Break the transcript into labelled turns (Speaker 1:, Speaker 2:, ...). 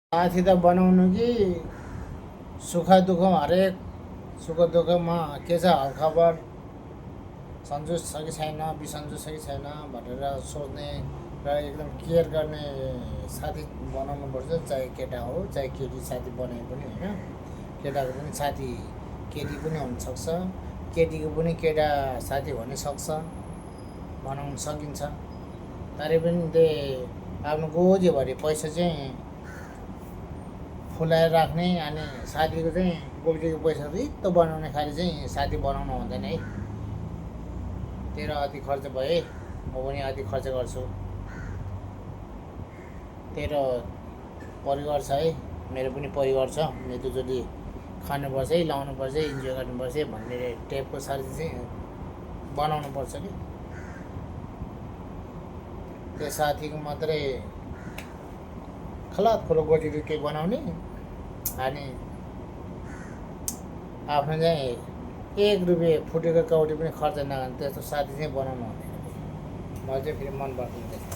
Speaker 1: साथी त बनाउनु कि सुख दुःखमा हरेक सुख दुःखमा के छ हालखबर सन्चो छ कि छैन बिसन्चो छ कि छैन भनेर सोध्ने र एकदम केयर गर्ने साथी बनाउनुपर्छ। चाहे केटा हो चाहे केटी साथी बनाए पनि होइन। केटाको पनि साथी केटी पनि हुनसक्छ, केटीको पनि केटा साथी हुनसक्छ, बनाउन सकिन्छ। तरै पनि त्यही आफ्नो गोजीभरि पैसा चाहिँ फुलाएर राख्ने अनि साथीको चाहिँ गोजीको पैसा रित्तो बनाउने खाले चाहिँ साथी बनाउनु हुँदैन है। तेरो अति खर्च भए म पनि अति खर्च गर्छु। तेरो परिवार छ है, मेरो पनि परिवार छ, मिल्दोजुली खानुपर्छ है, लाउनुपर्छ है, इन्जोय गर्नुपर्छ है भन्ने टाइपको साथी चाहिँ बनाउनुपर्छ कि त्यो साथीको मात्रै खलात खोलो गोजीले केही बनाउने अनि आफ्नो चाहिँ 1 रुपियाँ फुटेको कौडी पनि खर्च नगर्ने त्यस्तो साथी चाहिँ बनाउनु हुँदैन। मलाई चाहिँ फेरि मन पर्दैन त्यस्तो।